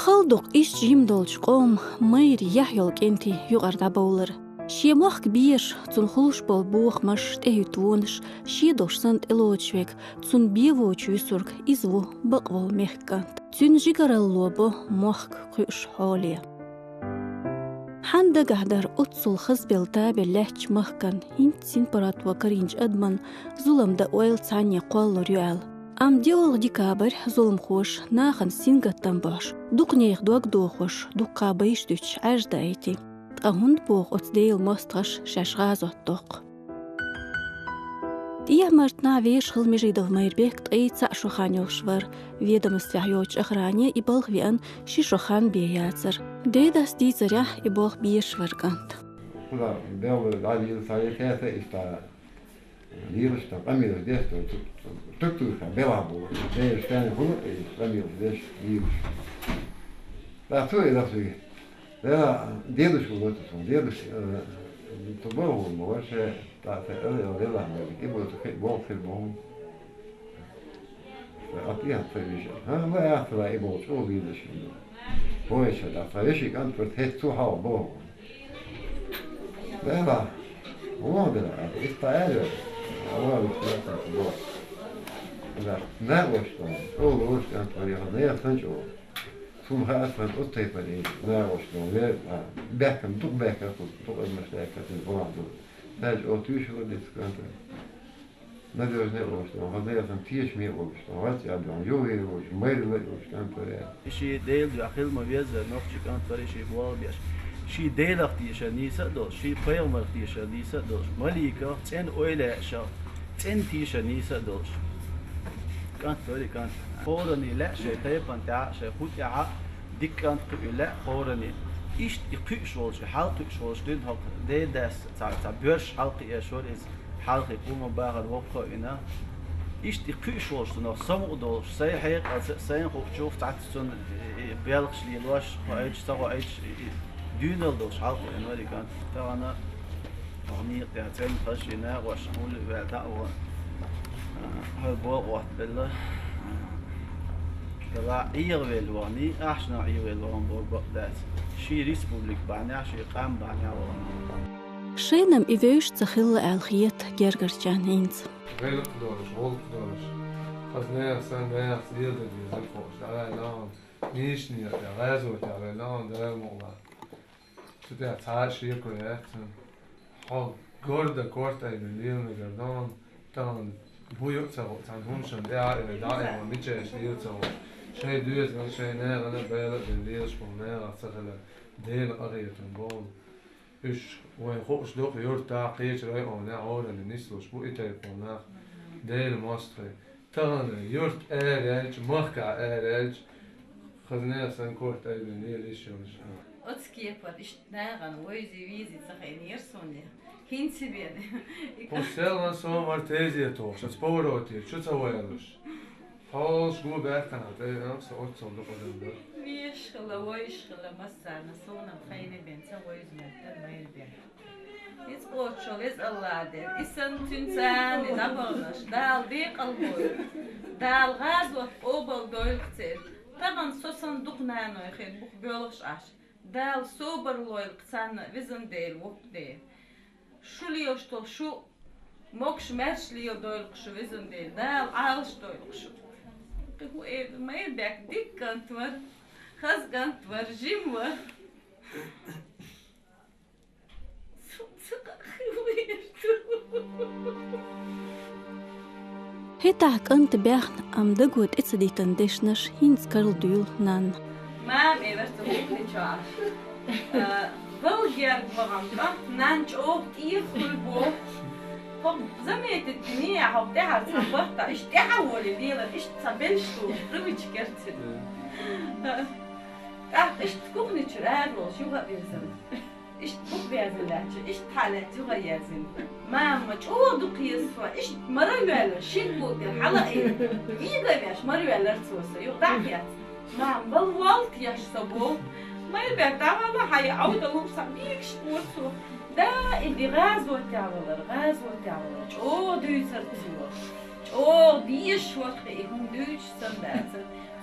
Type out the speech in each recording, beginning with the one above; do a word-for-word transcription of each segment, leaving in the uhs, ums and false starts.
Хала дукха иштта жима долчу къоман майра яхь йолу кӀентий юкъара дӀабовлар. Шен мохк безаш, цунна хуьлуш болу бохамаш, тӀехӀуьтту вонаш, шен долуш санна тӀелоцуш верг, цунна бен воцуш вуьсург, иза ву бакъволу мехкан кӀант. Цуьнан жигаралло бо мохк кхуьуш хьоле. Хьан дагахь дара оццул хазбелла, табелла лаьттачу махкана, хӀинца синпаргӀато карийначу адамна зулам дан ойла цхьанне кхоллалур ю аьлла? Амма диъолгӀа декабрь зуламхоша нахана сингаттам бохьуш, дукханех дог дохош, дуккха байш дуьтуш Ӏаьржа даийти. Ткъа хӀунда боху оцу Делан мостагӀаша шаьш гӀазот доккху? ТӀехьа-марта нах вешан хилла Межидов Майрбек ткъе цхьаъ шо хан йолуш вара. Ведомствехь йоцучу охране и балха веана ши шо хан бен яцара. Дедас дийцарехь, и болх безаш вара кӀант. Кхузахь белла дӀалийла ца яхета и ста лелаш дан къамелаш деш дан, тук-, тук-, тук-, туьйххьа белахь болу. Дерриш стенна хуьлу и къамелаш деш лелаш. ТӀаккха цо и лаьцна вига. Дела, дедуш ву лоцу суна, дедуш, э, цу боху ма ваша, тӀаккха ала, ала, дела, ма вига, и бу цу хи-, болу хир боху. Ат и ат ца вижа. Ха, ма яхтала и болу чӀогӀа лелаш ву. Вой ша, тӀаккха веши кӀант вара, хӀетта цу хьал боху. Дела, вон дела, ат, и ста аьлла, а вон вига, ат, ат, боху. Да, да, ваш там, чӀогӀа лош кӀант вара, я, да, я, сан чӀогӀа. Цунна хаьа сан оцу тайпана и нагӀаш долу вер, а, баьхкина, дукха баьхкина, дукха адамаш даьхкина, цуьнан балахь ду. Цаьрча оха туьйшура дицканта. Надежда олуш долу, хаза ясан тешаме олуш долу, вац а долу, юххе йолуш, майрла йолуш кӀант вара. Ши Делан дуьхьа хила ма веззара нохчи кӀант вара, ши болх беш. Ши Делах тийша нийса а долуш, ши пайхамарах тийша нийса а долуш, маликах, цӀена ойла яьшах, цӀена тийша нийса а долуш. КӀант вара и кӀант. ХӀоранна лаьа шайн тайпана тӀехь а, шайн хӀу тӀехь а дика кӀант кхуьуш лаьа хӀоранна. Иштта и кхуьуш волчу, хьалакхуьуш волчу дуьйна хӀокху ден-дас цхьа, цхьа боьрша хьалакхиъеш вара иза, хьалхе къоман бахар воккха а вина. Иштта и кхуьуш волчу цунах самукъа долуш, сайн хьекъалца а, сайна хуучух цхьацца цунна и, и, белхаш лелош, хоуьйтуш, ца хоуьйтуш, и, и, дуьйналла долуш хьалакхиъна вара и кӀант. Тахана Хьо некъа тӀехь цӀена хаза шен накъош хьуна а ваьлла дӀа а вахана, хьо боху оттабелла. Дала Ӏехавелла вахана, ахчанах Ӏехавелла вахана боху бакъ дац. Шен республика бахьанехь, шен къам бахьанехь вахана. Шайна-м и вевзаш ца хилла аьлла хета гергарчарна хӀинца. ГӀиллакх долуш, гӀуллакх долуш, хаза нехан санна, нехан леладан дезарг хууш, дӀаваьлла вахана, нийсачу некъа тӀехь, гӀазотехь ваьлла вахана, Дала мукъ лахь. Цу тӀехь цхьа а шеко яц цунна. Хьо горда корта айбина лела мегар дон, тахана буй а ца гӀо, цхьана хӀуманашна тӀаьхьа а вай, дӀа а вай, мичара лела ца гӀо. Шайн доьзална, шайн нахана а байла а бина лелаш болу нахах ца хилар Делан къахетам боху. Уьш вайн хууш дукха юьртахь, кхечу районехь, хӀоранна нислуш бу и тайпана нах. Делан мостагӀий. Тахана юрт араьлча, махкахь араьлча, хаза нехан санна корта айбина лела йиш йолуш. Оцу кепара иштта нахана вевзий-везий ца хиънера суна. ХӀинца бен. Кху селхана сомар тезетохуш, оцу повороте чу ца ваьллаш. Хьолаш го баьхкана тӀе, а, со оццул дукха дан дара. Вешхила, вайшхила массарна, суна-м хайна бен ца вевза моттар майра бен. Иза кхочушалла, иза Аллах ден. И санна цуьнан царна дӀабаханаш, Дала декъал бойла. Дала гӀазот къобал дойла церан. Тахана со санна дукха наной хир бу-кх боьлхуш Ӏаш. Дала собар лойла царна, везан Дела, воккха Дела. Шу лелаш долу шу могуш-маьрша леладойла-кх шу, везан Дела. Дала Ӏалашдойла-кх шу. Кхин хӀун эр ду, Майрбек дика кӀант вара, хаза кӀант вара, жима вара. ХӀетахь кӀант баьхна, амма даго тӀе ца дитина дешнаш хӀинца карладуьйлу нанна. Мама, э, вара цу кухни чохь. Э, вал герга вахана кӀант, нанна чӀогӀа тӀера хуьлу боху. ХӀокху заметить дина, хӀокху тӀаьхьара цхьа барт, иштта тӀаьхьа волий лелар, иштта цхьа белш ду, привычка яра цуьнан. ТӀаккха иштта кухни чуьра ара волуш, юха а вирзина. Иштта бух безна лаьтташ, иштта хьалаьцна юха а ерзина. Мама, чӀогӀа дукха еза со, иштта мара а йоьллина, шин кулгера хьала а йина, йига а веш, мара а йоьллира цо со, юха дӀа а хецна. Мама, вала волта еш со боху. Майрбек, дӀавала хьайн, Ӏовдал лур сан, бегаш бора цо. Да, и де гӀазотехь валар, гӀазотехь валар, чӀогӀа дуьйцура цо. ЧӀогӀа дезаш вара-кх и хӀума, дуьйцуш санна дацара.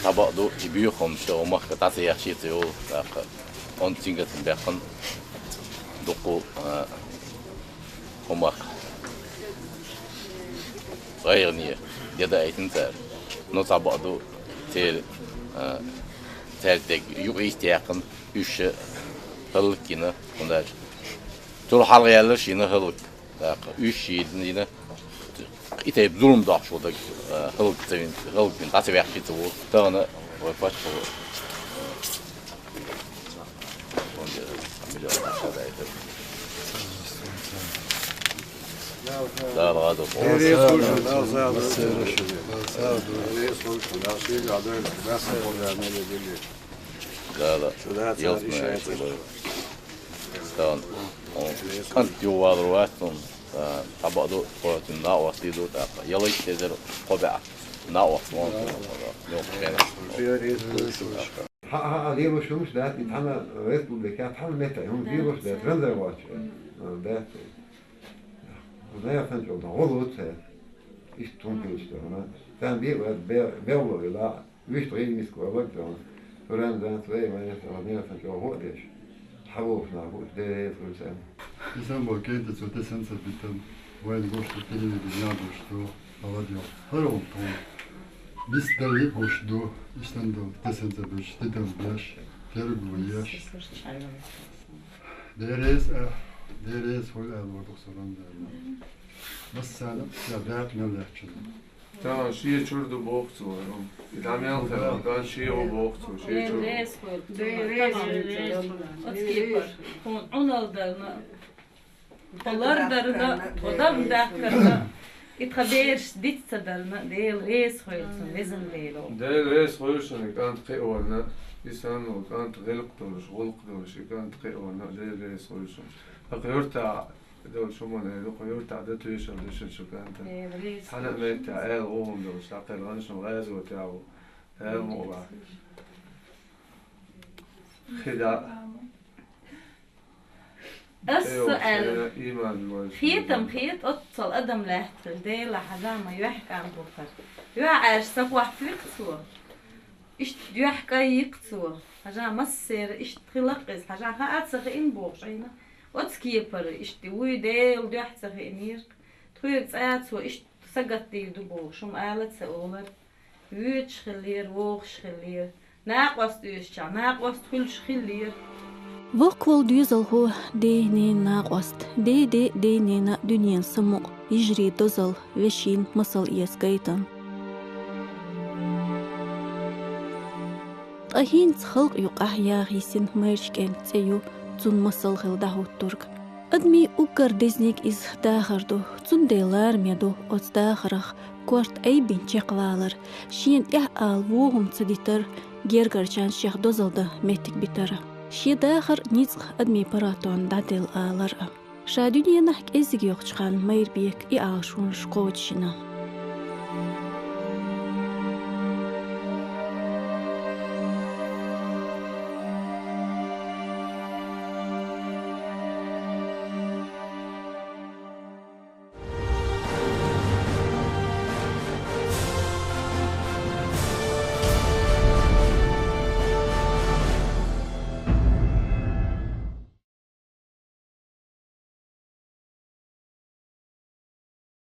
Цхьабакъду, и буьйху хӀума шу махка дӀа ца яхчий ца йолу, тӀаккха онда цигара баьккхина дуккха, а, хӀумах гӀайгӀане де даийтина цара. Ну, цхьабакъду, церан, а, цаьрга дерг юкъа йистехьана, уьш хӀаллакйина, хӀунда аьлча цул хьалха яьлларш йина хӀаллак. ТӀаккха уьш йина, йина, и тайпа зулам доккхуш волу дерг, а, хӀаллак ца вина, хӀаллаквина дӀа ца ваьккхий ца волу, тахана вай паччахьо, а, Дала гӀазот. Дала гӀазот. Дала гӀазот. Дан, о, кӀант юхавалар вац хьуна, а, цхьабакъду, кхо цуьнан накъостий ду тӀаккха. Ялайта тезар кхо баьӀ накъост вон цуьнан, йоккха хенахь. Хьа, хьа, а, лелош хӀумаш дац, и цхьана республикехь, цхьана меттехь хӀума лелош дац, ранзар воцуш, а, дац. Нехан чӀогӀа гӀо лоцу цара. Иштта хӀума хилча тахана. Царна бен а бе-, бевлла вела, вуьшта гӀийла миска валлаг тахана. Туран зан свои вайнах тахана нехан чӀогӀа гӀо а деш. Хьаволуш нах бу, Дела реза хуьлу царна. Исан бо кӀентаца тесанца битан, вайн гуш ду, телевидение гуш ду, молодёжь. ХӀара хӀума тхуна. Бис далли гуш ду, иштан ду, тесанца буьш, титан беш, кергу еш. Деррис а, деррис хуьлу аьлла вара тхо суран дерна. Массарна я дакъа мел лаьттачунна. Тахана шен чуьра ду боху цо, и дӀа мел хилла, тахана шен гӀо боху цо, шен чуьра. Деррис хуьлу. Деррис хуьлу. Оцу кепара. Хьуна Ӏуналла дарна. Тхо лардарна, тхо дагна дахкарна, и тхан бераш диц ца дарна, Дела реза хуьлу цунна, везан Дела. Дела реза хуьлу шуна, и кӀант кхиорна, и санна кӀант гӀиллакх долуш, гӀуллакх долуш, и кӀант кхиорна, Дела реза хуьлу шуна. ТӀаккха юьртахь Дол шуман эр, кхо юртахь дан туьйсур ду шун шун кӀантана. Хьана а меттехь аьлла гӀо хӀума долуш дӀакхелхина шун гӀазот яхьу. Аьлла ма вац. Хида. Ас со аьлла. Иман ван. Хетам хета оццал адам лаьттахь, Дела хьажа ма юьхькӀам бу хӀара. ЮьхьӀаьржа са хӀоттавикх цо. Иштта дуьхькӀаййикх цо. Хьажа массеран иштта хилла-кх иза. Хьажа хаа ца хиъна боху шайна. Оцу кепара иштта вуй Делан дуьхьа ца хиънера. Тхоьга цкъа а цо иштта сагатдийр ду бохуш, хӀума ала ца олура. Воьдуш хиллера, вогӀуш хиллера. Накъост оьшучохь накъост хуьлуш хиллера. Воккхаволу доьзалхо, ден-ненан накъост, ден-ден а, ден-ненан а дуьненан самукъа, йижарийн дозалла, вешин масал эца гайтина. Ткъа хӀинца халкъан юкъахь яха йисина майрачу кӀентан цӀе ю цунна масал хилла дӀахӀуттург. Адамийн уггар дезаниг иза дахар ду, цундела лараме ду оцу дахарх корта айбина чекхвалар, шена тӀехь ала вон хӀума ца дитар, гергарчарна шех дозалла дан меттиг битар. Шен дахар ницкъ адамийн паргӀатонна дӀаделла алар а. Ша дуьненахь кӀеззиг йоккхучу ханна Майрбека и Ӏалашонаш кхочушйина.